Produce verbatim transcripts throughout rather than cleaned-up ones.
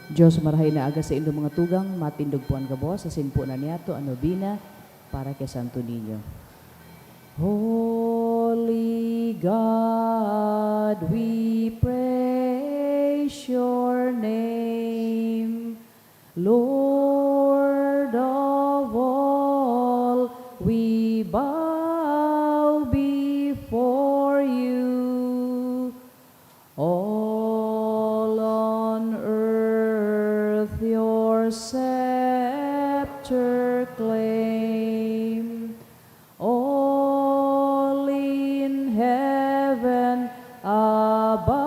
Diyos, marahay na aga saindo mga tugang, matindog po an gabos, asin po na niyato an nobena para kay Santo Niño. Holy God, we praise your name. Lord of all, we bow before you. All on earth your scepter claim. All in heaven above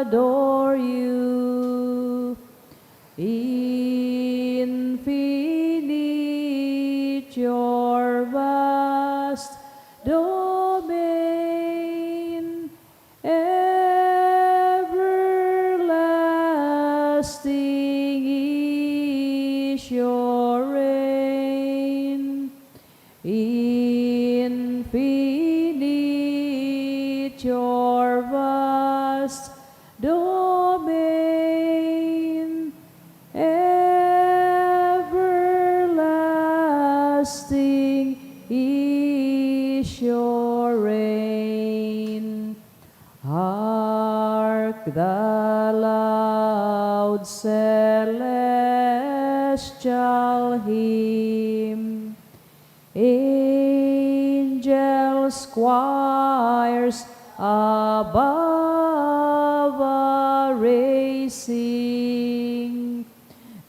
adore you. Infinite your vast domain, everlasting is your reign. Infinite your vast domain, everlasting is your reign. Hark the loud celestial hymn, angels, choirs above are raising,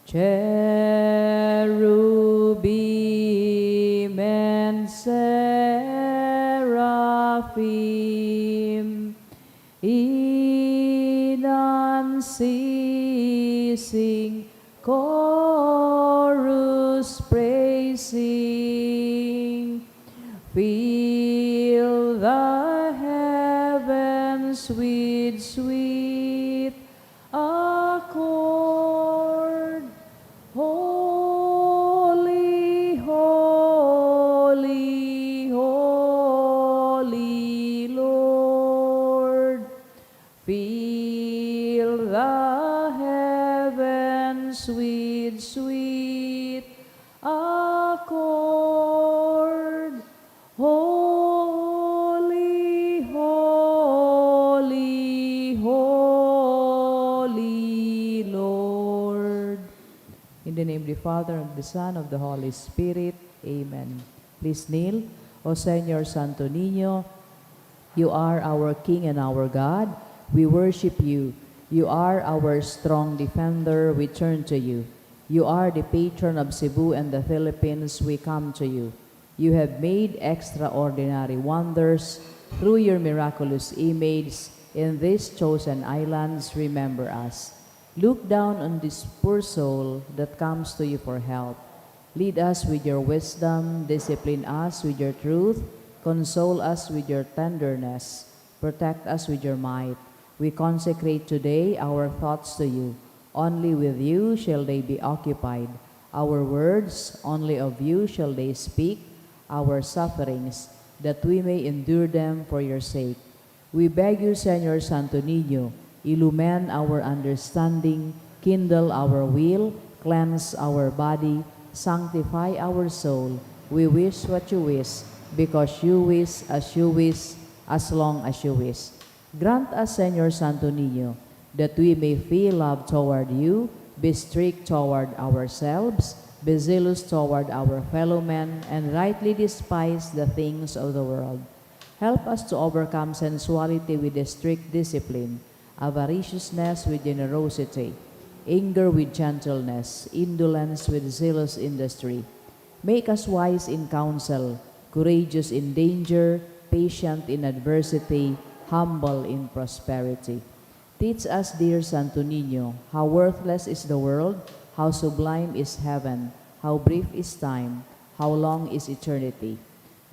cherubim and seraphim in unceasing chorus praising, fill the heavens with sweet accord. Holy, holy, holy Lord, fill the heavens with sweet accord. Holy, holy, holy Lord. In the name of the Father, and of the Son, of the Holy Spirit. Amen. Please kneel. O Señor Santo Niño, you are our King and our God. We worship you. You are our strong defender. We turn to you. You are the patron of Cebu and the Philippines. We come to you. You have made extraordinary wonders through your miraculous image in these chosen islands. Remember us. Look down on this poor soul that comes to you for help. Lead us with your wisdom, discipline us with your truth, console us with your tenderness, protect us with your might. We consecrate today our thoughts to you. Only with you shall they be occupied. Our words, only of you shall they speak. Our sufferings, that we may endure them for your sake. We beg you, Señor Santo Niño, illumine our understanding, kindle our will, cleanse our body, sanctify our soul. We wish what you wish, because you wish, as you wish, as long as you wish. Grant us, Señor Santo Niño, that we may feel love toward you, be strict toward ourselves, be zealous toward our fellow men, and rightly despise the things of the world. Help us to overcome sensuality with strict discipline, avariciousness with generosity, anger with gentleness, indolence with zealous industry. Make us wise in counsel, courageous in danger, patient in adversity, humble in prosperity. Teach us, dear Santo Niño, how worthless is the world, how sublime is heaven, how brief is time, how long is eternity.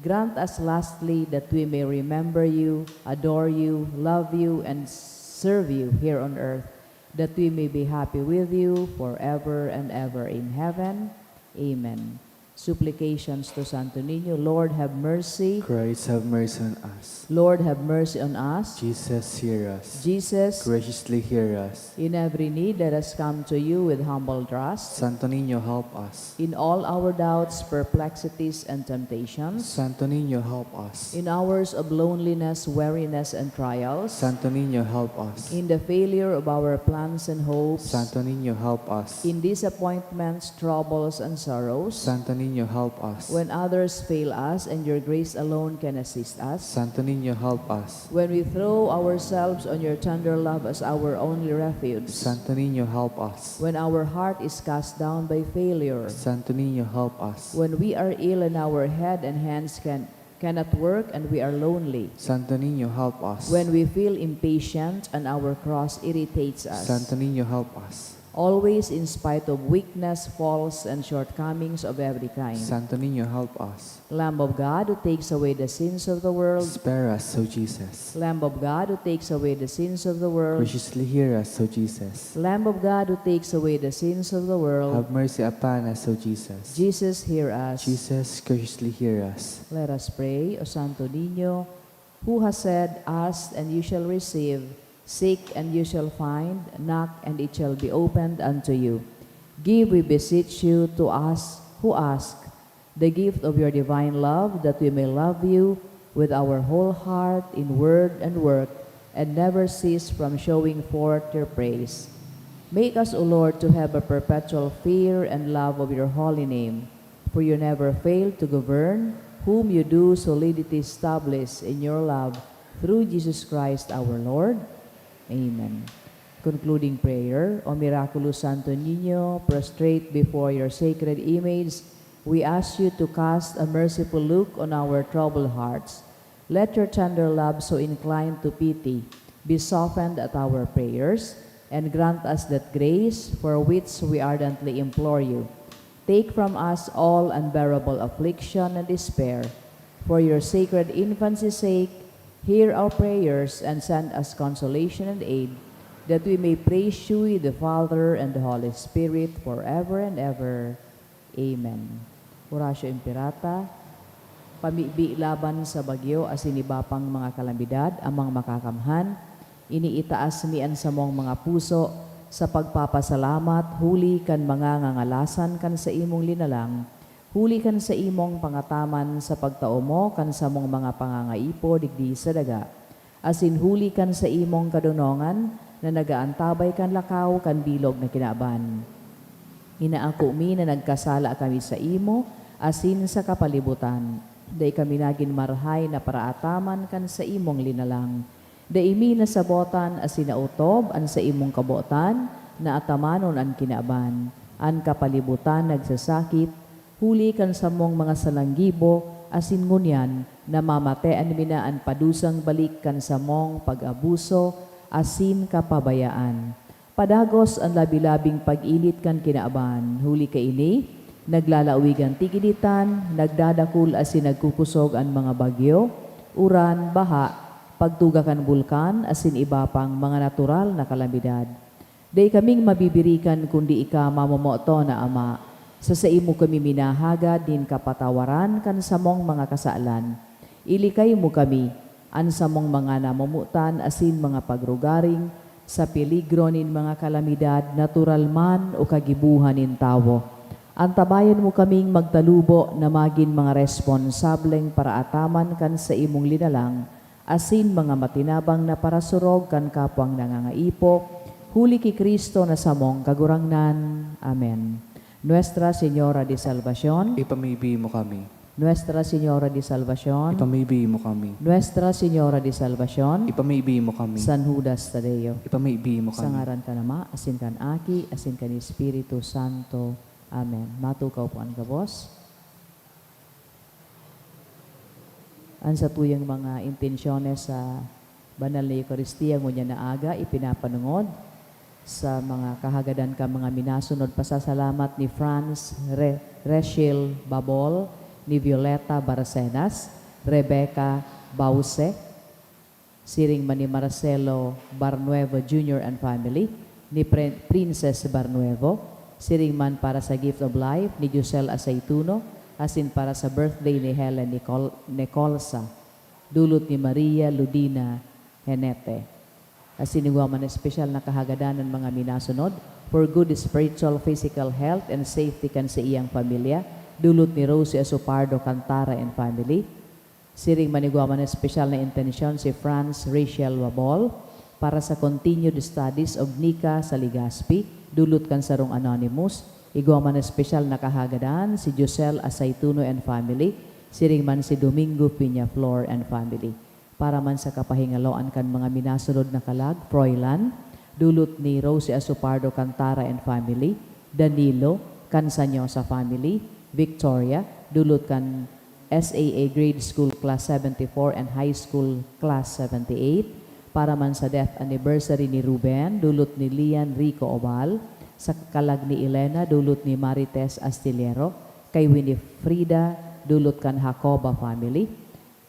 Grant us lastly that we may remember you, adore you, love you, and serve you here on earth, that we may be happy with you forever and ever in heaven. Amen. Supplications to Santo Niño. Lord, have mercy. Christ, have mercy on us. Lord, have mercy on us. Jesus, hear us. Jesus, Graciously hear us. In every need, let us come to you with humble trust. Santo Niño, help us. In all our doubts, perplexities, and temptations. Santo Niño, help us. In hours of loneliness, weariness, and trials. Santo Niño, help us. In the failure of our plans and hopes. Santo Niño, help us. In disappointments, troubles, and sorrows. Santo Niño, help us. When others fail us and your grace alone can assist us. Santo Niño, help us. When we throw ourselves on your tender love as our only refuge. Santo Niño, help us. When our heart is cast down by failure. Santo Niño, help us. When we are ill and our head and hands can, cannot work and we are lonely. Santo Niño, help us. When we feel impatient and our cross irritates us. Santo Niño, help us. Always, in spite of weakness, faults, and shortcomings of every kind. Santo Niño, help us. Lamb of God, who takes away the sins of the world. Spare us, O Jesus. Lamb of God, who takes away the sins of the world. Graciously hear us, O Jesus. Lamb of God, who takes away the sins of the world. Have mercy upon us, O Jesus. Jesus, hear us. Jesus, graciously hear us. Let us pray. O Santo Niño, who has said, "Ask and you shall receive, seek and you shall find, knock and it shall be opened unto you." Give, we beseech you, to us who ask, the gift of your divine love, that we may love you with our whole heart in word and work, and never cease from showing forth your praise. Make us, O Lord, to have a perpetual fear and love of your holy name, for you never fail to govern whom you do solidly establish in your love, through Jesus Christ our Lord. Amen. Concluding prayer. O Miraculous Santo Niño, prostrate before your sacred image, we ask you to cast a merciful look on our troubled hearts. Let your tender love, so inclined to pity, be softened at our prayers, and grant us that grace for which we ardently implore you. Take from us all unbearable affliction and despair. For your sacred infancy's sake, hear our prayers and send us consolation and aid, that we may praise you with the Father and the Holy Spirit forever and ever. Amen. Horatio Imperata. Pamibi laban sa bagyo asin iba pang mga kalamidad, Amang Makakamhan, ini itaas mi an samong mga puso sa pagpapasalamat huli kan mga ngangalasan kan saimong linalang, huli kan saimong pangataman sa pagtao mo kan samong mga pangangaipo digdi sa daga, asin huli kan saimong kadonongan na nag-aantabay kan lakaw kan bilog na kinaban. Inaako mi na nagkasala kami saimo asin sa kapalibutan. Dai kami nagin marahay na paraataman kan saimong linalang. Dai mi nasabotan asin naotob an saimong kabotan na atamanon an kinaban. An kapalibutan nagsasakit, huli kan samong mga salanggibo, asin ngunyan namamatean mi na an padusang balik kan samong pag-abuso asin kapabayaan. Padagos an labi-labing pag-init kan kinaban. Huli kaini, naglalawig an tiginitan, nagdadakul asin nagkukusog an mga bagyo, uran, baha, pagtuga kan bulkan, asin iba pang mga natural na kalamidad. Dai kaming mabibirikan kundi ika mamomoton na Ama. Sa saimo kami minahagad nin kapatawaran kan samong mga kasalan. Ilikay mo kami, an samong mga namomotan asin mga pagrugaring, sa peligro nin mga kalamidad, natural man o kagibohan nin tawo. Antabayan mo kaming magtalubo na magin mga responsableng paraataman kan saimong linalang, asin mga matinabang na parasurog kan kapwang nangangaipo, huli ki Cristo na samong Kagurangnan. Amen. Nuestra Señora de Salvacion. Ipamibi mo kami. Nuestra Señora de Salvacion. Ipamibi mo kami. Nuestra Señora de Salvacion. Ipamibi mo kami. San Judas Tadeo. Ipamibi mo Sa kami. ngaran kan Ama, asin kan Aki, asin kan Espiritu Santo. Amen. Matukaw po an gabos. An satuyang mga intensyones sa Banal na Eukaristia ngunyan na aga ipinapanongod sa mga kahagadan kan mga minasunod pasasalamat ni Franz Re-, Rechil Babol, ni Violeta Barcenas, Rebecca Bause, siring man ni Marcelo Barnuevo Junior and family, ni Pre-, Princess Barnuevo, siring man para sa Gift of Life ni Giselle Aceituno, Asin para sa birthday ni Helen Nicol-, Nicolsa, dulot ni Maria Ludina Henete. Asin igwa man espesyal na kahagadan an mga minasunod, for good spiritual, physical health and safety kan saiyang pamilya, dulot ni Rosie Asopardo Cantara and family. Siring man igwa man espesyal na intensyon si Franz Rachel Wabol para sa continued studies of Nika sa Legazpi, dulot kan sarong anonymous. Igwa man espesyal na kahagadan si Josel Asaituno and family, siring man si Domingo Peñaflor and family. Para man sa kapahingaloan kan mga minasunod na kalag, Froilan, dulot ni Rosie Asopardo Cantara and family, Danilo, kan Sanyosa family, Victoria, dulot kan S A A Grade School Class seventy-four and High School Class seventy-eight. Para man sa death anniversary ni Ruben, dulot ni Lian Rico Obal, sa kalag ni Elena, dulot ni Marites Astillero, kay Winifrida, dulot kan Jacoba family.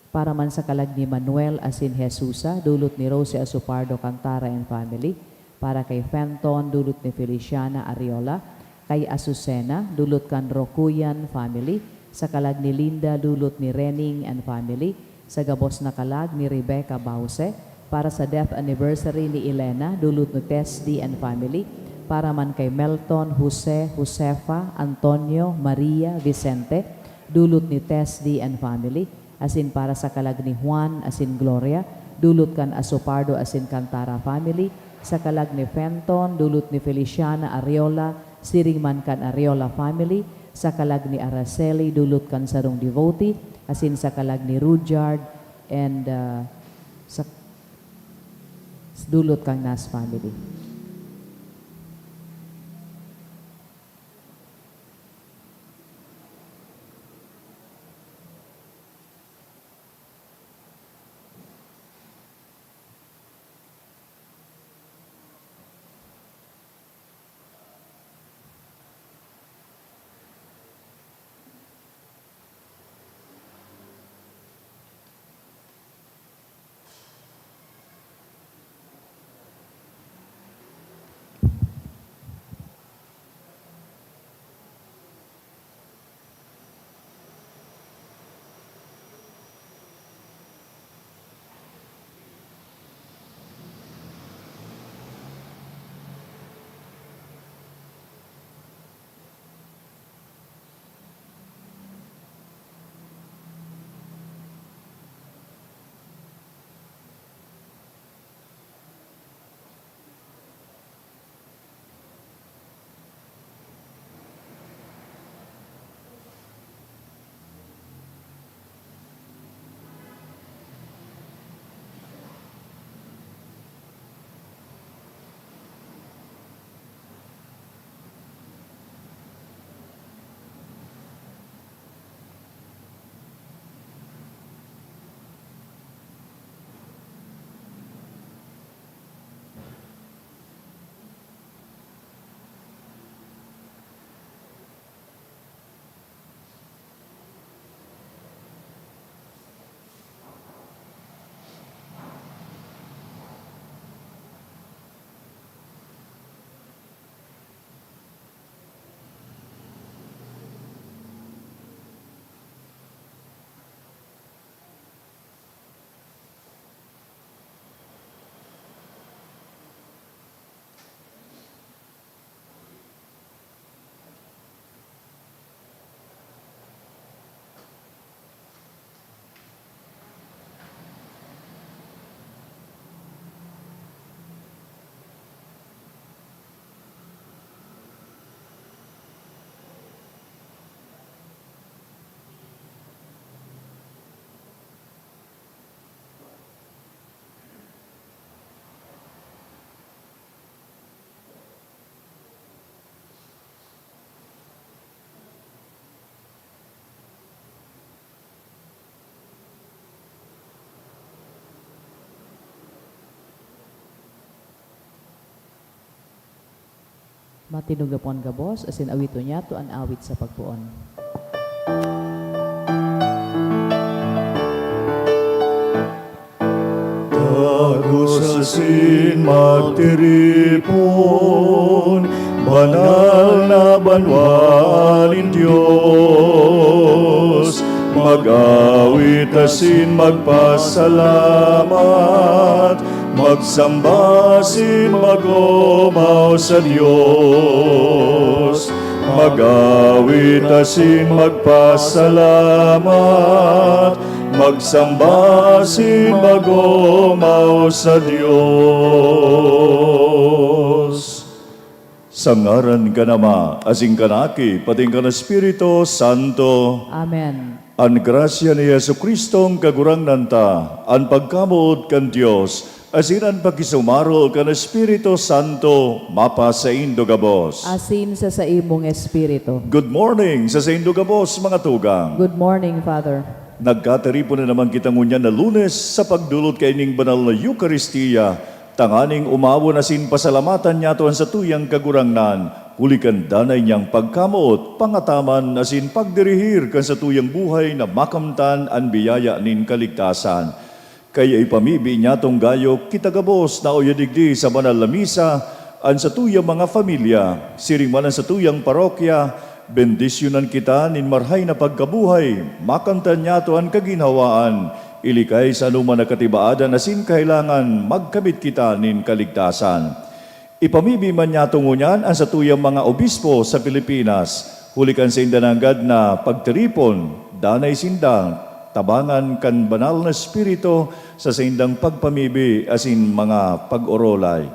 Para man sa kalag ni Manuel asin Jesusa, dulot ni Rosie Asopardo Cantara and family. Para kay Fenton, dulot ni Feliciana Ariola. Kay Azucena, dulot kan Rocuyan family. Sa kalag ni Linda, dulot ni Rening and family. Sa gabos na kalag ni Rebecca Bause. Para sa death anniversary ni Elena, dulot ni Tesdi and family. Para man kay Melton, Jose, Josefa, Antonio, Maria, Vicente, dulot ni Tesdi and family. Asin para sa kalag ni Juan asin Gloria, dulot kan Asopardo asin Cantara family, sa kalag ni Fenton, dulot ni Feliciana Ariola, siring man kan Ariola family, sa kalag ni Araceli, dulot kan sarong devotee, asin sa kalag ni Rudyard and, ah, sa, dulot kan Nas family. Matinog na po an gabos, asin awiton niyato an awit sa pagpoon. Tagus asin magtiripon, banal na banwal nin Dios. Mag-awit asin magpasalamat, magsamba asin mag-omaw sa Dios. Mag-awit asin magpasalamat, magsamba asin mag-omaw sa Dios. Sa ngaran kan Ama, asin kan Aki, pating kan Espiritu Santo. Amen. An grasya ni Jesu-Cristong Kagurangnan ta, an pagkamoot kan Dios, asin an pakisumaro kan Espiritu Santo, mapasaindo gabos. Asin sa saimong espiritu. Good morning sa saindo gabos, mga tugang. Good morning, Father. Nagkatiripon na naman kita ngunyan na Lunes sa pagdolot kaining banal na Eukaristia, tanganing omawon asin pasalamatan niyato an satuyang Kagurangnan, huli kan danay niyang pagkamoot, pangataman asin pagdirihir kan satuyang buhay na makamtan an biyaya nin kaligtasan. Kaya ipamibi niyatong gayo kita gabos na uya digdi sa banal na misa, an satuyang mga pamilya, siring man an satuyang parokya, bendisyonan kita nin marhay na pagkabuhay, makamtan niyato an kaginhawaan, ilikay sa anoman na katibaadan asin kahelangan, magkamit kita nin kaligtasan. Ipamibi man niyato ngunyan an satuyang mga obispo sa Pilipinas, huli kan sainda nanggad na pagtiripon, danay sinda tabangan kan Banal na Espiritu sa saindang pagpamibi asin mga pag-orolay.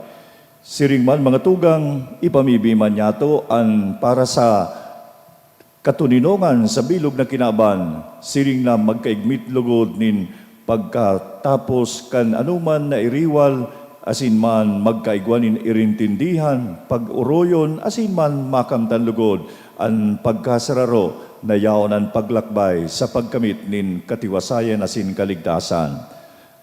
Siring man, mga tugang, ipamibi man niyato an para sa katoninongan sa bilog na kinaban, siring na magkaigmit lugod nin pagkatapos kan anoman na iriwal, asin man magkaigwa nin irintindihan, pag-oroyon, asin man makamtan lugod an pagkasararo na yaon an paglakbay sa pagkamit nin katiwasayan asin kaligtasan.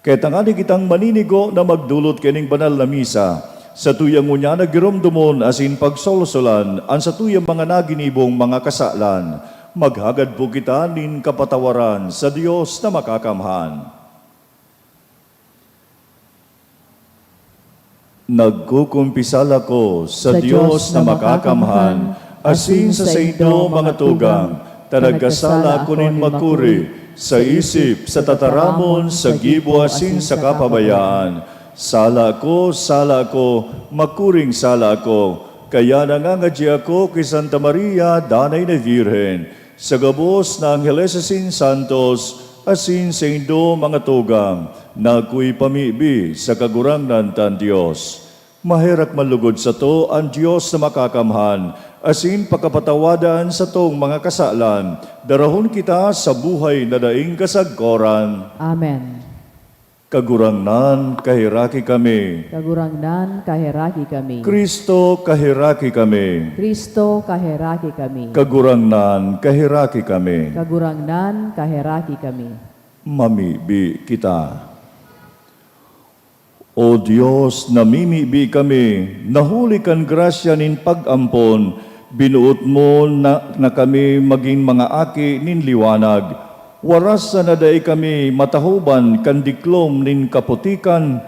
Kaya tangani kitang maninigo na magdolot kaining banal na misa, satuyang ngunyan na giromdomon asin pagsolsolan an satuyang mga naginibong mga kasalan. Maghagad po kita nin kapatawaran sa Dios na Makakamhan. Nagkukumpisal ako sa Dios na Makakamhan, asin sa saindo, mga tugang, ta nagkasala ako nin makuri, sa isip, sa tataramon, sa gibo, asin sa kapabayaan. Sala ako, sala ako, makuring sala ako. Kaya nangangadyi ako ki Santa Maria, Danay na Birhen, sa gabos na angheles asin santos, asin saindo, mga tugang, na akoy pamibi sa Kagurangnan tan Dios. Maherak man lugod sato an Dios na Makakamhan, asin pakapatawadan satong mga kasalan, darahon kita sa buhay na daing kasagkoran. Amen. Kagurangnan, kaheraki kami. Kagurangnan, kaheraki kami. Cristo, kaheraki kami. Cristo, kaheraki kami. Kagurangnan, kaheraki kami. Kagurangnan, kaheraki kami. Mamibi kita. O Dios, namimibi kami, na huli kan grasya nin pag-ampon, binoot mo na, na kami magin mga aki nin liwanag. Waras sana dai kami matahoban kan diklom nin kaputikan,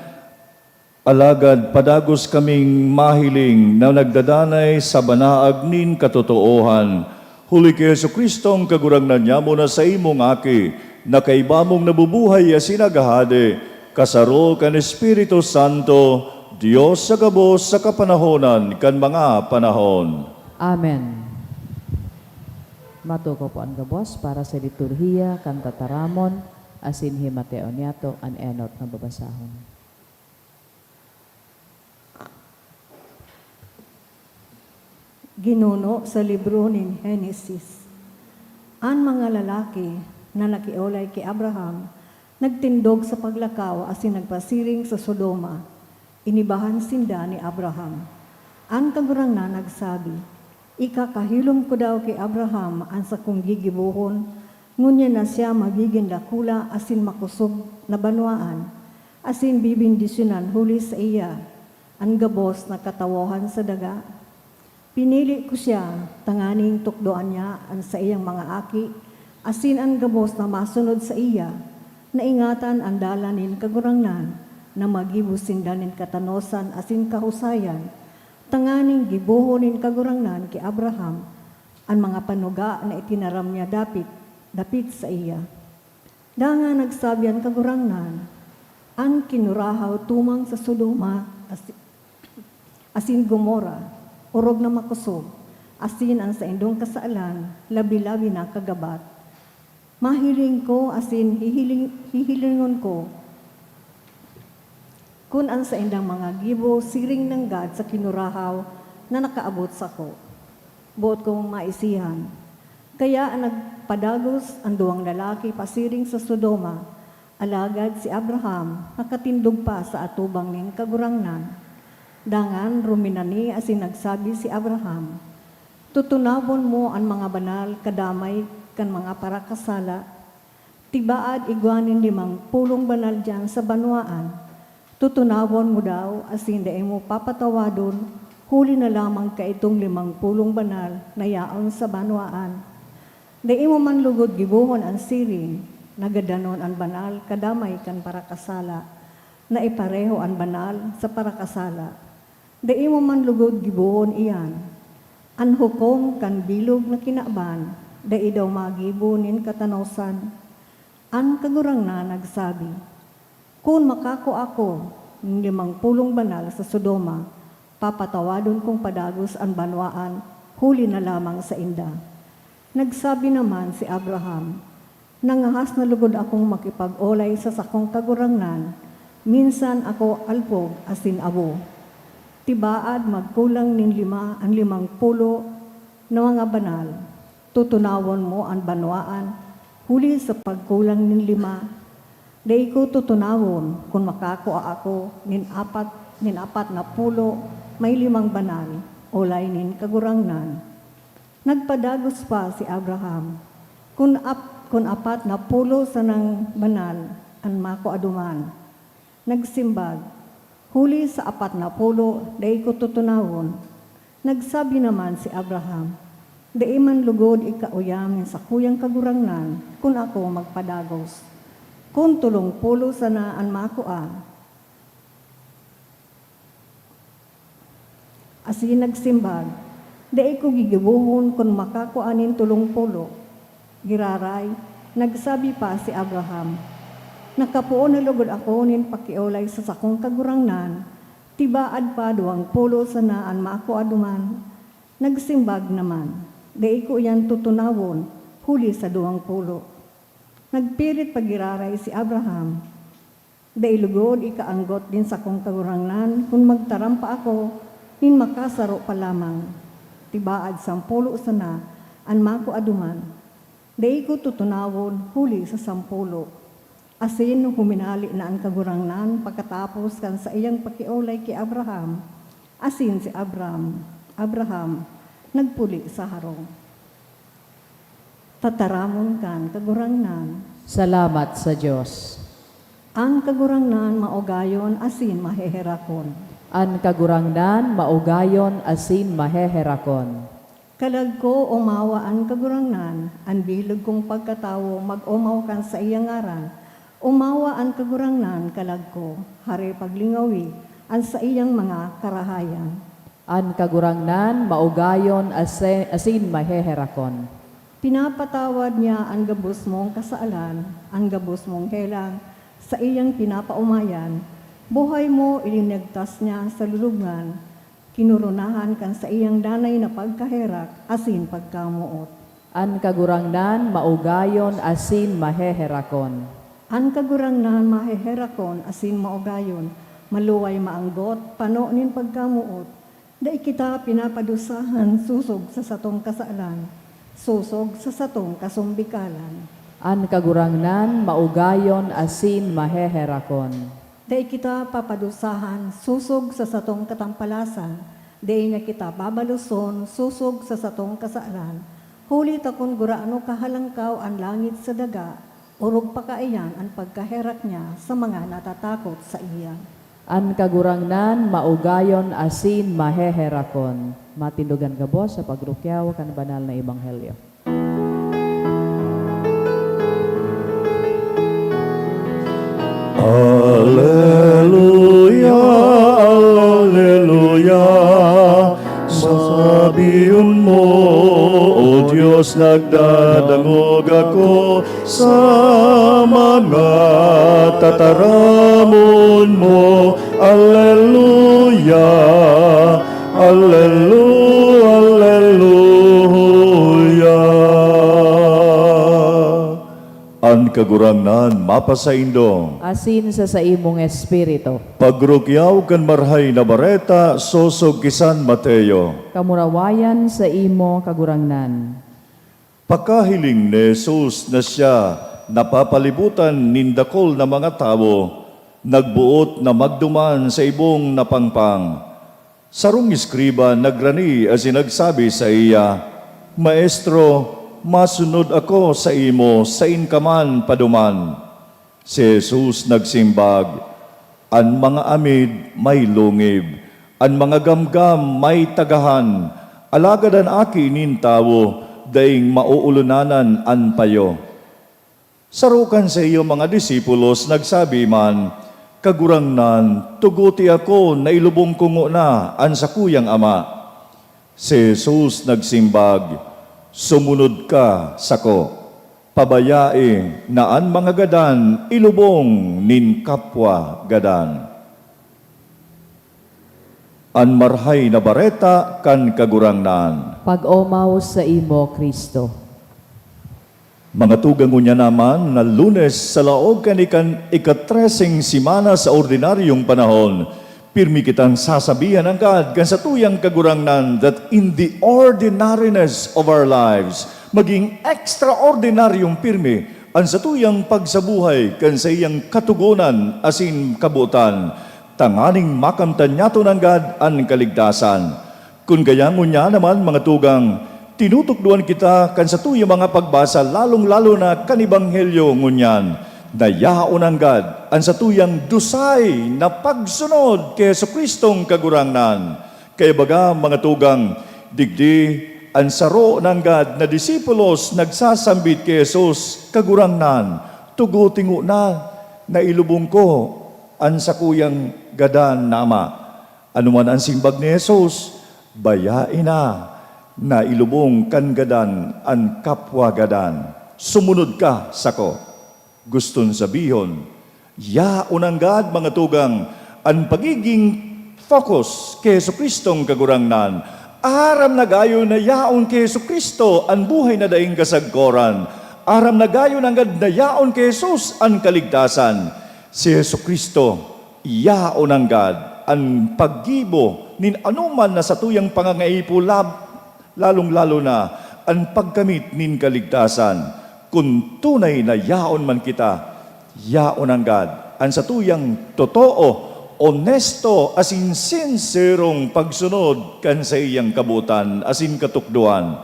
alagad padagos kaming mahiling na nagdadanay sa banaag nin katotoohan. Huli ki Jesu-Cristo, an Kagurangnan nyamo, na saimong Aki, na kaiba mong nabubuhay asin naghahade, kasaro kan Espiritu Santo, Dios sa gabos sa kapanahonan kan mga panahon. Amen. Matukaw po an gabos para sa liturhiya kan tataramon, asin himateon niyato an enot na babasahon. Ginuno sa libro nin Henesis. An mga lalaki na nakiolay ki Abraham nagtindog sa paglakaw asin nagpasiring sa Sodoma. Inibahan sinda ni Abraham. An Kagurangnan nagsabi, "Ikakahilom ko daw ki Abraham an sakong gigibohon, ngunyan na siya magigin dakula asin makosog na banwaan, asin bibendisyonan huli saiya an gabos na katawohan sa daga? Pinili ko siya tanganing tukdoan niya an saiyang mga aki asin an gabos na masunod saiya. Naingatan an dalan nin Kagurangnan na maggibo sinda nin katanosan asin kahusayan, tanganing gibohon nin Kagurangnan ki Abraham an mga panuga na itinaram niya dapit. dapit saiya. Dangan nagsabi an Kagurangnan, "An kinurahaw tumang sa Sodoma asi-, asin Gomorra, orog na makosog, asin an saindong kasalan, labi-labi na kagabat, mahiling ko asin hihiling-, hihilingon ko kun an saindang mga gibo siring nanggad sa kinurahaw na nakaabot sako." Boot kong maisihan. Kaya nagpadagos an duwang lalaki pasiring sa Sodoma, alagad si Abraham nakatindog pa sa atubang nin Kagurangnan. Dangan ruminani asin nagsabi si Abraham, "Tutunawon mo an mga banal kadamay kan mga parakasala. Tibaad igwa nin limang pulong banal diyan sa banwaan. Tutunawon mo daw asin dai mo papatawadon, huli na lamang kaitong limang pulong banal na yaon sa banwaan. Dai mo man lugod gibohon an siring na gadanon an banal kadamay kan parakasala, na ipareho an banal sa parakasala. Dai mo man lugod gibohon iyan. An hukom kan bilog na kinaban, dai daw magibo nin katanosan." An Kagurangnan nagsabi, "Kun makakua ako nin limang pulong banal sa Sodoma, papatawadon kong padagos an banwaan huli na lamang sainda." Nagsabi naman si Abraham, "Nangahas na lugod akong makipag-olay sa sakong Kagurangnan, minsan ako alpog asin abo. Tibaad magkulang nin lima an limang pulo na mga banal. Tutunawon mo an banwaan huli sa pagkulang nin lima?" "Dai ko tutunawon kun makakua ako nin apat, nin apat na pulo may limang banal, olay nin Kagurangnan." Nagpadagos pa si Abraham, "Kun ap-, kun apat na pulo sanang banal an makua duman." Nagsimbag, "Huli sa apat na pulo, dai ko tutunawon." Nagsabi naman si Abraham, "Dai man lugod ikauyam nin sakuyang Kagurangnan kun ako magpadagos. Kun tolong pulo sana an makua." Asin nagsimbag, "Dai ko gigibohon kun makakua nin tolong pulo." Giraray, nagsabi pa si Abraham, "Nakapoon na lugod ako nin pakiolay sa sakong Kagurangnan, tibaad pa duwang pulo sana an makua duman." Nagsimbag naman, "Dai ko iyan tutunawon huli sa duwang pulo." Nagpirit pa giraray si Abraham, "Dai lugod ikaanggot nin sakong Kagurangnan kun magtaram pa ako nin makasaro pa lamang. Tibaad sampulo sana an makua duman. Dai ko tutunawon huli sa sampulo." Asin huminale na an Kagurangnan pakatapos kan saiyang pakiolay ki Abraham, asin si Abram, Abraham, nagpuli sa harong. Tataramon kan Kagurangnan. Salamat sa Dios. An Kagurangnan maugayon asin maheherakon. An Kagurangnan maugayon asin maheherakon. Kalag ko, omawa an Kagurangnan, an bilog kong pagkatawo mag-omaw kan saiyang ngaran. Omawa an Kagurangnan, kalag ko, hare paglingawi an saiyang mga karahayan. An Kagurangnan maugayon ase-, asin maheherakon. Pinapatawad niya an gabos mong kasalan, an gabos mong helang saiyang pinapaomayan. Buhay mo ilinagtas niya sa lulubngan, kinoronahan kan saiyang danay na pagkaherak asin pagkamoot. An Kagurangnan maugayon asin maheherakon. An Kagurangnan maheherakon asin maugayon, maluway maanggot, pano nin pagkamoot. Dai kita pinapadusahan sosog sa satong kasalan, sosog sa satong kasumbikalan. An Kagurangnan maugayon asin maheherakon. Dai kita papadusahan sosog sa satong katampalasan, dai niya kita babaloson sosog sa satong kasalan. Huli ta kun gurano kahalangkaw an langit sa daga, orog pa kaiyan an pagkaherak niya sa mga natatakot saiya. An Kagurangnan maugayon asin maheherakon. Matindogan gabos sa pagrukyaw kan banal na ebanghelyo. Aleluya, aleluya, sabihon mo, O Dios, Nagdadangog ako sa mga tataramon mo. Alleluia, alleluia, alleluia. An Kagurangnan mapasaindo. Asin sa saimong espiritu. Pagrukyaw kan Marahay na Bareta sosog ki San Mateo. Kamurawayan saimo, Kagurangnan. Pakahiling ni Jesus na siya napapalibutan nin dakul na mga tawo, nagboot na magduman sa ibong na pangpang. Sarong eskriba nagrani asin nagsabi saiya, "Maestro, masunod ako saimo sain ka man paduman." Si Jesus nagsimbag, "An mga amid may lungib, an mga gamgam may tagahan, alagad an Aki nin Tawo daing maoolonanan an payo." Saro kan saiyang mga disipulos nagsabi man, "Kagurangnan, tuguti ako na ilubong ko ngona an sakuyang ama." Si Jesus nagsimbag, "Sumunod ka sako. Pabayae na an mga gadan ilubong nin kapwa gadan." An Marahay na Bareta kan Kagurangnan. Pag-omaw saimo, Cristo. Mga tugang, ngunyan naman na Lunes, sa laog kan ikan-, ikatreseng semana sa ordinaryong panahon, pirmi kitang sasabihan nanggad kan satuyang Kagurangnan that in the ordinariness of our lives, maging ekstraordinaryong pirmi an satuyang pagsabuhay kan saiyang Katogonan asin kabotan, tanganing makamtan niyato nanggad an kaligtasan. Kun kaya ngunyan naman, mga tugang, tinutukdoan kita kan satuyang mga pagbasa, lalong-lalo na kan Ebanghelyo ngunyan, na yaon nanggad an satuyang dusay na pagsunod ki Jesu-Cristong Kagurangnan. Kaya baga, mga tugang, digdi an saro nanggad na disipulos nagsasambit ki Jesus, "Kagurangnan, tuguti ngona na ilubong ko an sakuyang gadan na ama." Ano man an simbag ni Jesus, "Bayae na na ilubong kan gadan an kapwa gadan. Sumunod ka sako." Guston sabihon, yaon nanggad, mga tugang, an pagiging focus ki Jesu-Cristong Kagurangnan. Aram na gayo na yaon ki Jesu-Cristo an buhay na daing kasagkoran. Aram na gayo nanggad na yaon ki Jesus an kaligtasan. Si Jesu-Cristo, yaon nanggad an paggibo nin anoman na satuyang pangangaipo, lab-, lalong-lalo na an pagkamit nin kaligtasan. Kun tunay na yaon man kita, yaon nanggad an satuyang totoo, onesto, asin sinserong pagsunod kan saiyang kabotan asin katukdoan.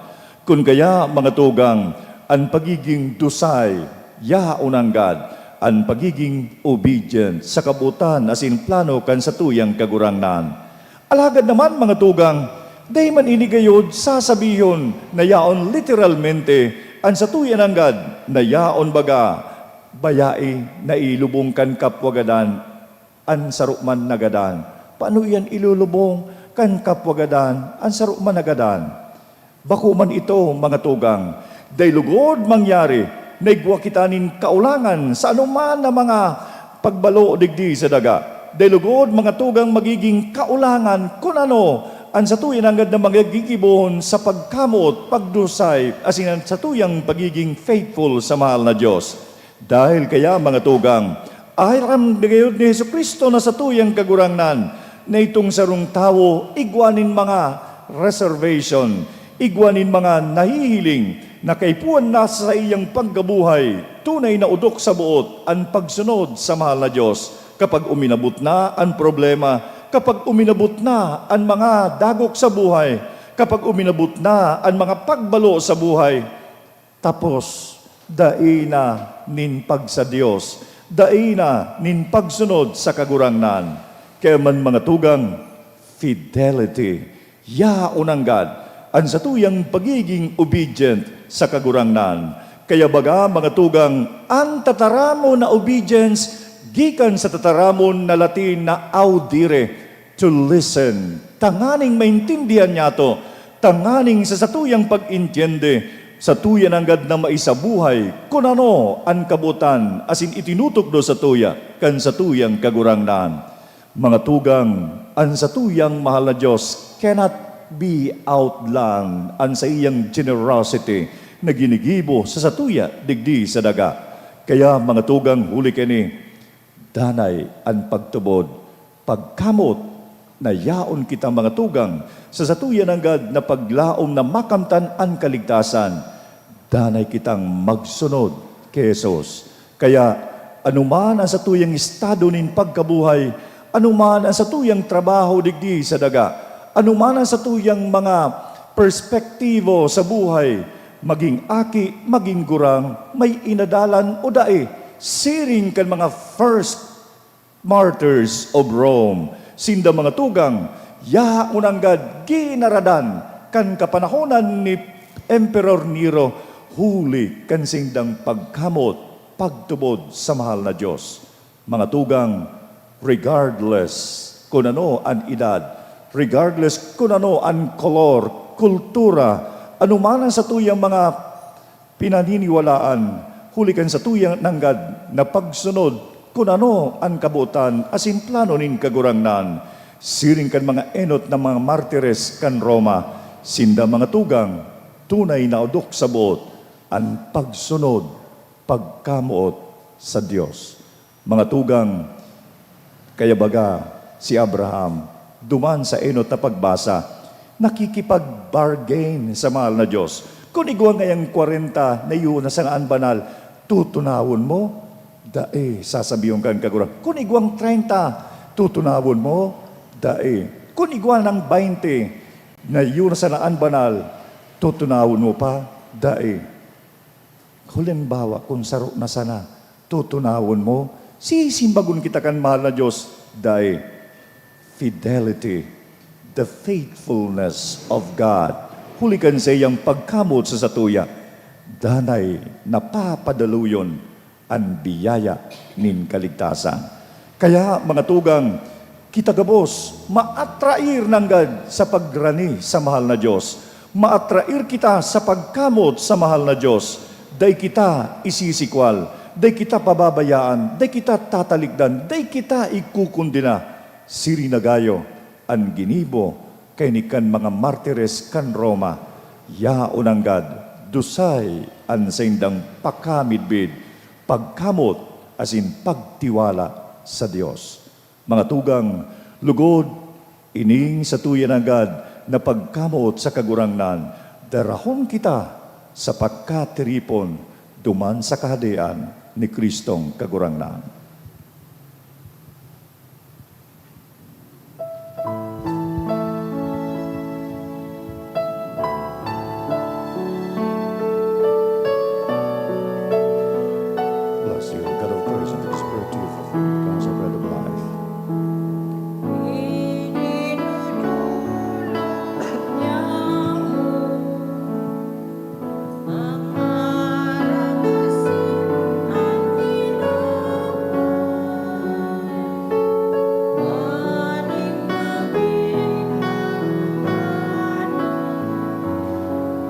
Kun kaya, mga tugang, an pagiging dusay, yaon nanggad an pagiging obedient sa kabotan asin plano kan satuyang Kagurangnan. Alagad naman, mga tugang, dai man ini gayod sasabihon na yaon literalmente an satuya nanggad na yaon baga, bayae na ilubong kan kapwa gadan an saro man na gadan. Paano iyan ilulubong kan kapwa gadan an saro man na gadan? Bako man ito, mga tugang. Dai lugod mangyari na igwa kita nin kaulangan sa anoman na mga pagbalo digdi sa daga. Dai lugod, mga tugang, magiging kaulangan kun ano an satuya nanggad na magigibon sa pagkamot, pagdusay, asin an satuyang pagiging faithful sa mahal na Dios. Dahil kaya, mga tugang, aram na gayod ni Jesu-Cristo na satuyang Kagurangnan, na itong sarong tawo igwa nin mga reservation, igwa nin mga nahihiling na kaipuhan na sa saiyang pagkabuhay, tunay na odok sa boot an pagsunod sa mahal na Dios. Kapag uminabot na an problema, kapag uminabot na an mga dagok sa buhay, kapag uminabot na an mga pagbalo sa buhay, tapos, dai na nin pagsa-Dios, dai na nin pagsunod sa Kagurangnan. Kaya man, mga tugang, fidelity, yaon nanggad an satuyang pagiging obedient sa Kagurangnan. Kaya baga, mga tugang, an tataramon na obedience gikan sa tataramon na Latin na audire, to listen, tanganing maintindihan niyato, tanganing sa satuyang pag-intindi, Satuya nanggad na maisabuhay kun ano an kabotan asin itinutukdo satuya kan satuyang Kagurangnan. Mga tugang, an satuyang mahal na Dios cannot be outdone an saiyang generosity na ginigibo sa satuya digdi sa daga. Kaya, mga tugang, huli kaini, danay an pagtubod, pagkamot na yaon kita, mga tugang, sa satuya nanggad na paglaom na makamtan an kaligtasan. Danay kitang magsunod ki Jesus. Kaya, anoman an satuyang estado nin pagkabuhay, anoman an satuyang trabaho digdi sa daga, anoman an satuyang mga perspektibo sa buhay, maging aki, maging gurang, may inadalan o dai, siring kan mga first martyrs of Rome. Sinda, mga tugang, yaon nanggad ginaradan kan kapanahonan ni Emperor Nero, huli kan sindang pagkamot, pagtubod sa mahal na Dios. Mga tugang, regardless kun ano an edad, regardless kun ano an kolor, kultura, anoman an satuyang mga pinaniniwalaan, huli kan satuyang nanggad na pagsunod kun ano an kabotan asin plano nin Kagurangnan. Siring kan mga enot na mga martires kan Roma, sinda, mga tugang, tunay na odok sa boot an pagsunod, pagkamoot sa Dios. Mga tugang, kaya baga si Abraham, duman sa enot na pagbasa, nakikipag-bargain sa mahal na Dios. Kun igwa ngayang kwarenta na iyo na sangaan banal, tutunawon mo? Dai, sasabihon kan Kagurang. Kun igwang treinta, tutunawon mo? Dai. Kun igwa nang baynte na iyo na sanaan banal, tutunawon mo pa? Dai. Halimbawa, kun saro na sana, tutunawon mo? Sisimbagon kita kan mahal na Dios? Dai. Fidelity, the faithfulness of God, huli kan saiyang pagkamot sa satuya, danay napapadaluyon an biyaya nin kaligtasan. Kaya, mga tugang, kita gabos maatrair nanggad sa pagrani sa mahal na Dios. Maatrair kita sa pagkamot sa mahal na Dios. Dai kita isisikwal, dai kita pababayaan, dai kita tatalikdan, dai kita ikukundena. Siring na gayo an ginibo kaini kan mga martires kan Roma. Yaon nanggad dusay an saindang pakamidbid, pagkamot, asin pagtiwala sa Dios. Mga tugang, lugod, ining satuya nanggad na pagkamoot sa Kagurangnan, darahon kita sa pagkatiripon duman sa Kahadean ni Cristong Kagurangnan. Bless you, God of grace, and the Spirit, you for food, God, the bread of life.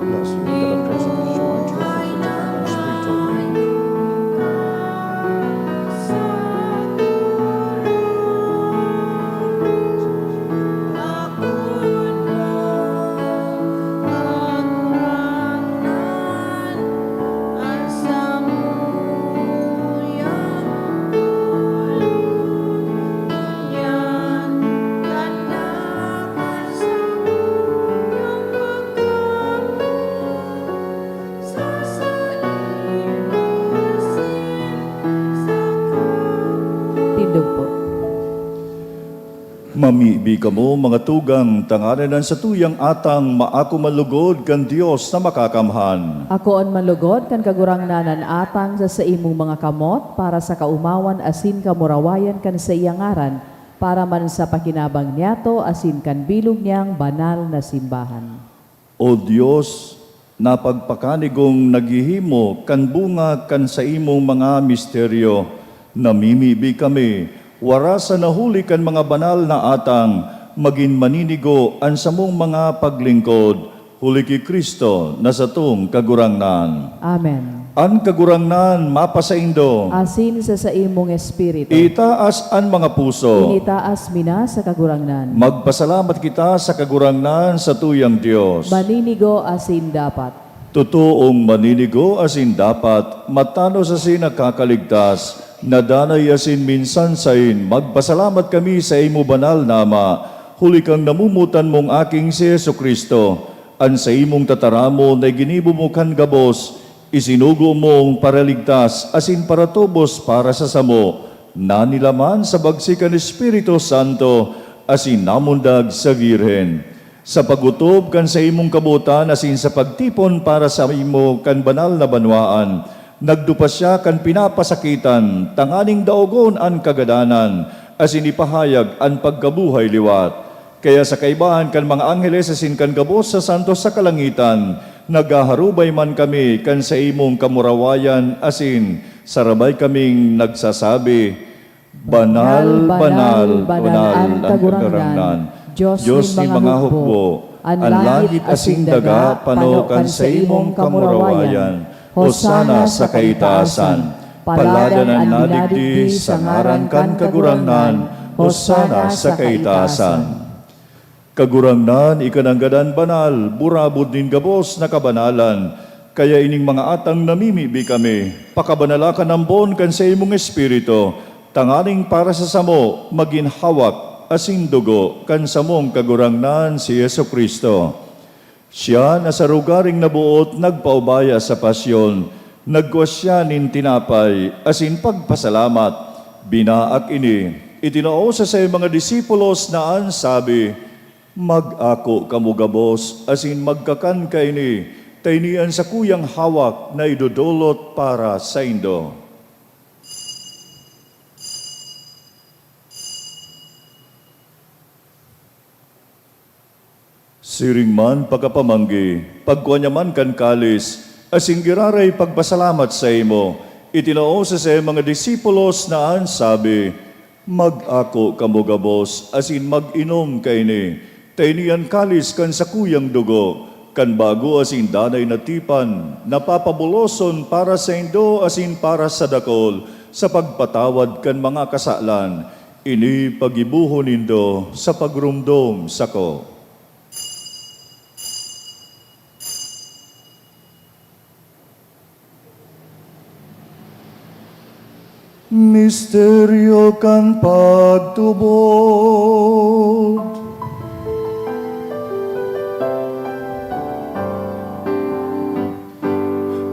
Bless you, God of grace, and the Spirit, you for food, God, the bread of life. Tindog po. Mamibi kamo, mga tugang, tanganing an satuyang atang maako man lugod kan Dios na Makakamhan. Akoon man lugod kan Kagurangnan an atang sa saimong mga kamot, para sa kaomawan asin kamurawayan kan saiyang ngaran, para man sa pakinabang niyato asin kan bilog niyang banal na simbahan. O Dios, na pagpakanigong naghihimo kan bunga kan saimong mga misteryo, namimibi kami, wara sana huli kan mga banal na atang, magin maninigo an samong mga paglingkod, Huli ki Cristo na satong Kagurangnan. Amen. An Kagurangnan mapasaindo. Asin sa saimong espiritu. Itaas an mga puso. Initaas mi na sa Kagurangnan. Magpasalamat kita sa Kagurangnan, sa tuyang Dios. Maninigo asin dapat. Totoong maninigo asin dapat, matanos asin nakakaligtas, na danay asin minsan sain, magpasalamat kami sa imo banal na Ama, huli kan namomotan mong Aking si Jesu-Cristo. An saimong tataramon na ginibo mo kan gabos, isinugo mong paraligtas asin paratubos para sa samo, na nilaman sa bagsi kan Espiritu Santo asin namundag sa Birhen. Sa pag-otob kan saimong kabotan asin sa pagtipon para saimo kan banal na banwaan, nagdupa siya kan pinapasakitan, tanganing daogon an kagadanan asin ipahayag an pagkabuhay liwat. Kaya sa kaibahan kan mga angheles asin kan gabos na santos sa kalangitan, naghaharubay man kami kan saimong kamurawayan asin sarabay kaming nagsasabi, Banal, banal, banal an Kagurangnan, Dios nin mga hukbo. An langit asin daga pano kan saimong kamurawayan. Hosana sa kaitaasan. Paladan an nadigdi sa ngaran kan Kagurangnan. Hosana sa kaitaasan. Kagurangnan, ika nanggad an banal, burabod nin gabos na kabanalan. Kaya ining mga atang namimibi kami, pakabanala kan ambon kan saimong Espiritu, tanganing para sa samo, magin hawak asin dugo kan samong Kagurangnan, si Jesu-Cristo. Siya na sa rogaring naboot nagpaubaya sa pasyon, nagkua siya nin tinapay asin pagpasalamat, binaak ini, itinao sa saiyang mga disipulos na an sabi, Mag-ako kamo gabos asin magkakan kaini, ta ini an sakuyang hawak na idodolot para saindo. Siring man pakapamanggi, pagkua niya man kan kalis, asin giraray pagpasalamat saimo, itinao sa saiyang mga disipulos na an sabi, Mag-ako kamo gabos asin mag-inom kaini, ta ini an kalis kan sakuyang dugo, kan bago asin danay na tipan, na papabuloson para saindo asin para sa dakul, sa pagpatawad kan mga kasalan. Ini paggibohon nindo sa pagromdom sako. Misteryo kan pagtubod.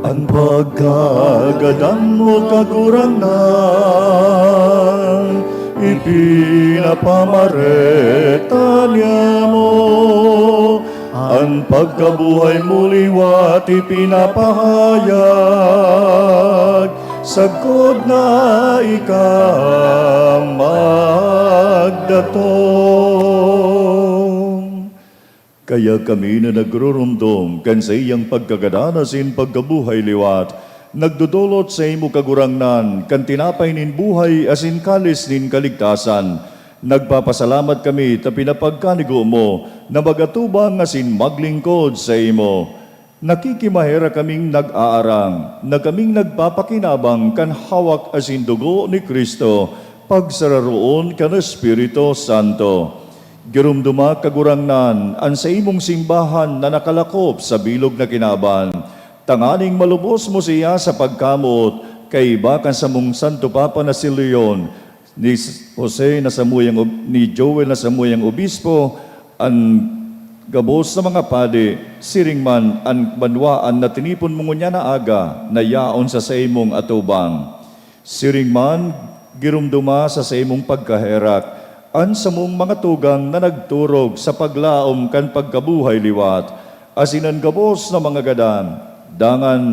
An pagkagadan mo, Kagurangnan, ipinapamareta niamo. An pagkabuhay mo liwat ipinapahayag, sagkod na ika magdatong. Kaya kami na nagroromdom kan saiyang pagkagadan asin pagkabuhay liwat, nagdodolot saimo, Kagurangnan, kan tinapay nin buhay asin kalis nin kaligtasan. Nagpapasalamat kami ta pinapagkanigo mo na mag-atubang asin maglingkod saimo. Nakikimaherak kaming nag-aarang na kaming nagpapakinabang kan hawak asin dugo ni Cristo, pagsararoon kan Espiritu Santo. Giromdoma, Kagurangnan, an saimong simbahan na nakalakop sa bilog na kinaban, tanganing malubos mo siya sa pagkamoot, kaiba kan samong Santo Papa na si Leon, ni Jose na samuyang ob-, ni Joel na samuyang obispo, an gabos na mga padi, siring man an banwaan na tinipon mo ngunyan na aga na yaon sa saimong atubang. Siring man, giromdoma sa saimong pagkaherak an samong mga tugang na nagturog sa paglaom kan pagkabuhay liwat, asin an gabos na mga gadan. Dangan,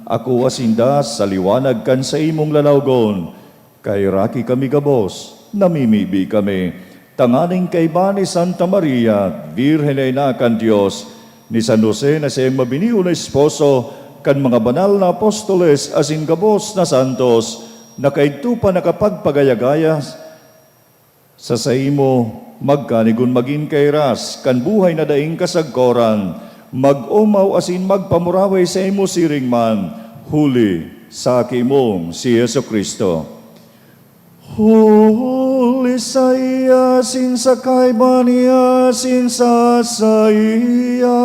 akoa sinda sa liwanag kan saimong lalawgon. Kaheraki kami gabos, namimibi kami, tanganing kaiba ni Santa Maria, Birhen na ina kan Dios, ni San Jose na saiyang mabinion na esposo, kan mga banal na apostoles asin gabos na santos, na kaidto pa nakapagpagaya-gaya sa saimo, magkanigon magin kairas kan buhay na daing kasagkoran, Mag-omaw asin magpamuraway saimo siring man, huli sa Aki mong si Jesu-Cristo. Huli saiya, asin sa kaiba niya, asin sa saiya,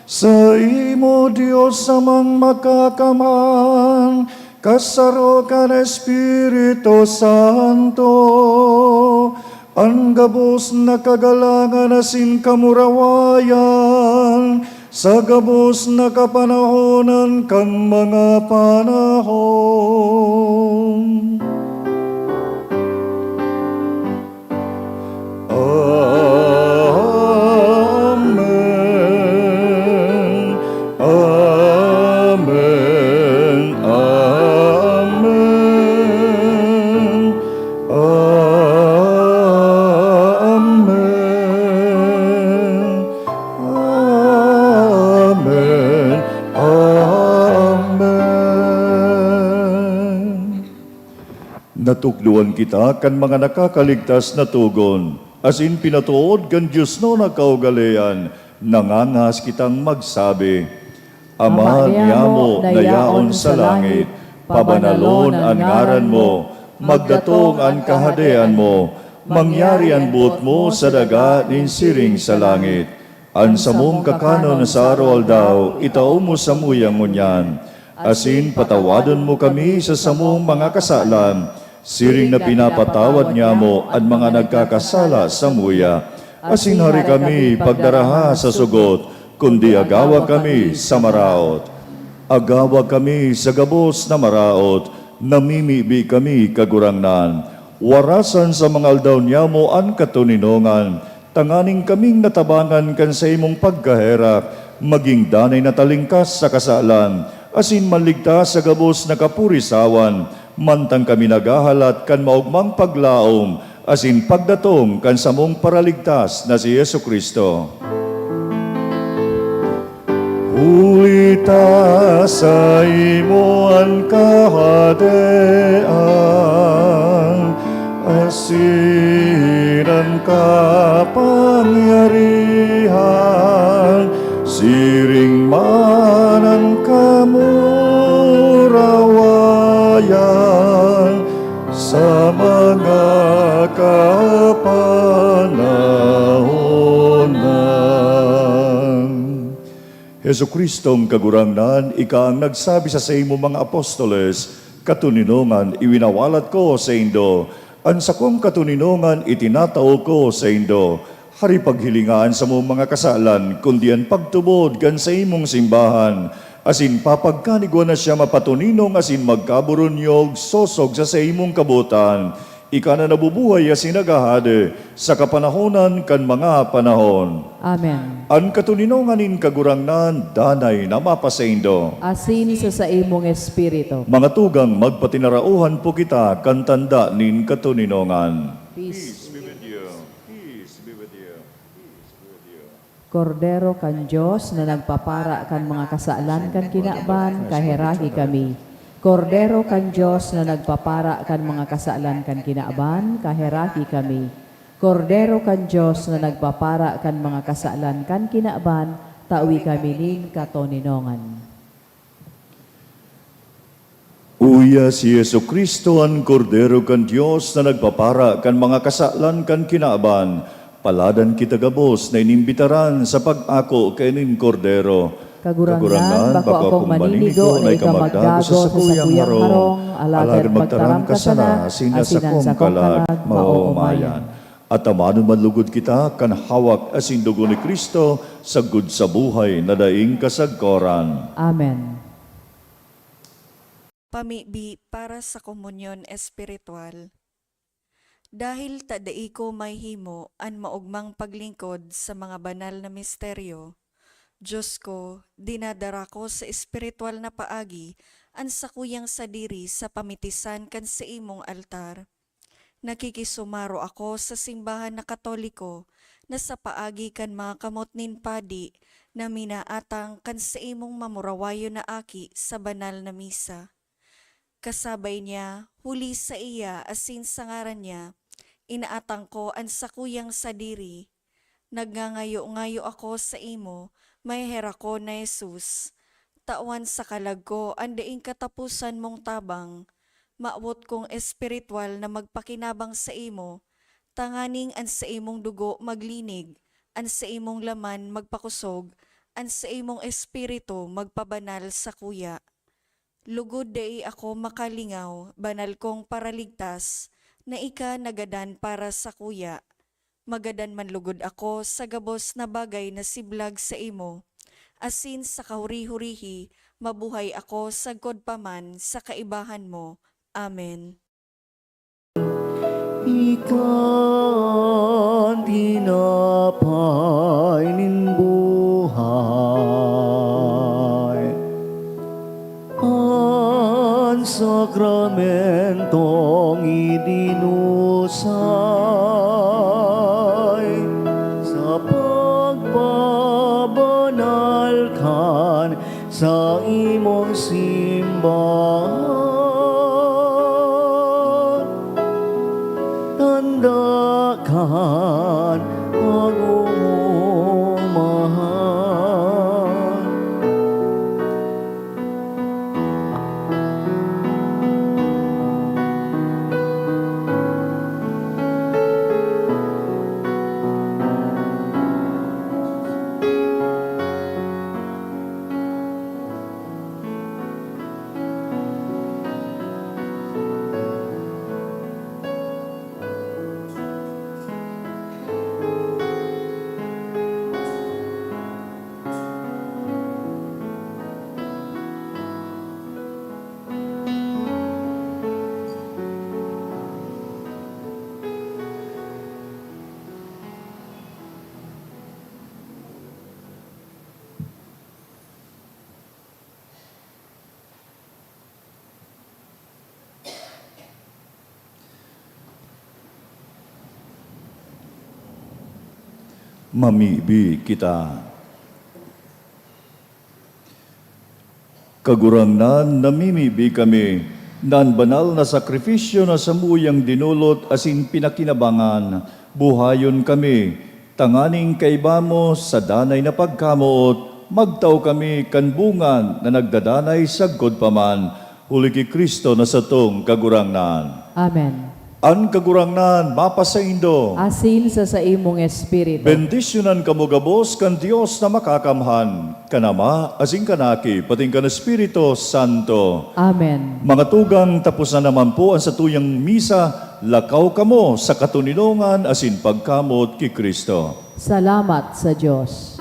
saimo, Dios Amang Makakamhan, kasaro kan Espiritu Santo, an gabos na kagalangan asin kamurawayan sa gabos na kapanahonan kan mga panahon. Amen. Amen. Amen. Amen. Amen. Amen. Natukdoan kita kan mga nakakaligtas na togon, asin pinatood kan diosnon na kaugalean, nangangahas kitang magsabi, Ama Ama niamo niamo na na yaon yaon sa sa langit, langit, pabanalon pabanalon an an ngaran ngaran mo, mo, magdatong magdatong an an kahadean kahadean mo, mo, mangyari an boot mo sa daga nin siring sa langit. An samong kakanon sa araw-aldaw, itao mo samuya ngunyan. Asin patawadon mo kami sa samong mga kasalan, siring na pinapatawad niamo an mga nagkakasala samuya. Asin hari kami pagdaraha sa sugot, kundi agawa kami sa maraot. Agawa kami sa gabos na maraot, namimibi kami, Kagurangnan. Warasan sa mga aldaw niamo an katoninongan, tanganing kaming natabangan kan saimong pagkaherak, magin danay na talingkas sa kasalan, asin maligtas sa gabos na kapurisawan, mantang kami naghahalat kan maogmang paglaom asin pagdatong kan samong Paraligtas na si Jesu-Cristo. Huli ta saimo an kahadean, asin an kapangyarihan, siring man an kamurawayan, sa mga kapanahonan. Jesu-Cristong Kagurangnan, ika an nagsabi sa saimong mga apostoles, "Katoninongan iwinawalat ko saindo, an sakong katoninongan itinatao ko saindo." Hari paghilinga an samong mga kasalan, kundi an pagtubod kan saimong simbahan, asin papagkanigwa na siya mapatoninong asin magkaburunyog sosog sa saimong kabotan. Ika na nabubuhay asin naghahade sa kapanahonan kan mga panahon. Amen. An katoninongan nin Kagurangnan danay na mapasaindo. Asin sa saimong espiritu. Mga tugang, magpatinarauhan po kita kan tanda nin katoninongan. Peace. Peace be with you. Peace be with you. Kordero kan Dios na nagpapara kan mga kasalan kan kinaban, kaherahi kami. Kordero kan Dios na nagpapara kan mga kasalan kan kinaban, kaherahi kami. Kordero kan Dios na nagpapara kan mga kasalan kan kinaban, tawi kami nin katoninongan. Uya si Jesu-Cristo, an Kordero kan Dios na nagpapara kan mga kasalan kan kinaban. Paladan kita gabos na inimbitaran sa pag-ako kaini nin Kordero. Kagurangnan, bako akong maninigo na ika magdago sa sakuyang harong, alagad magtaram ka sana, asin an sakong kalag maoomayan. Atamanon man lugod kita kan hawak asin dugo ni Cristo, sagkod sa buhay na daing kasagkoran. Amen. Pamibi para sa komunyon espiritual. Dahil ta dai ko mahimo an maogmang paglingkod sa mga banal na misteryo, Diyos ko, dinadara ko sa espiritual na paagi an sakuyang sadiri sa pamitisan kan saimong altar. Nakikisumaro ako sa simbahan na Katoliko na sa paagi kan mga kamot nin padi na minaatang kan saimong mamurawayon na aki sa banal na misa. Kasabay niya, huli saiya asin sa ngaran niya, inaatang ko an sakuyang sadiri. Nagngangayo-ngayo ako saimo, maheherak ko na Jesus. Tawan sa kalag ko an daing kataposan mong tabang. Mawot kong espiritual na magpakinabang saimo, tanganing an saimong dugo maglinig, an saimong laman magpakosog, an saimong espiritu magpabanal sakuya. Lugod dai ako makalingaw, banal kong Paraligtas, na ika nagadan para sakuya. Magadan man lugod ako sa gabos na bagay na siblag saimo, asin sa kahuri-hurihi mabuhay ako sagkod pa man sa kaibahan mo. Amen. Ika an tinapay nin buhay. An sakramentong idinusay sa pagpabanal kan saimong simbahan, tanda kan pag-oomahan. Mamibi kita. Kagurangnan, namimibi kami na an banal na sakrifisyo na samuyang dinolot asin pinakinabangan, buhayon kami, tanganing kaiba mo sa danay na pagkamoot, magtao kami kan bunga na nagdadanay sagkod pa man, huli ki Cristo na satong Kagurangnan. Amen. An Kagurangnan mapasaindo. Asin sa saimong espiritu. Bendisyonan kamo gabos kan Dios na Makakamhan, kan Ama, asin kan Aki, pating kan Espiritu Santo. Amen. Mga tugang, tapos na naman po ang satuyang misa. Lakaw kamo sa katoninongan asin pagkamoot ki Cristo. Salamat sa Dios.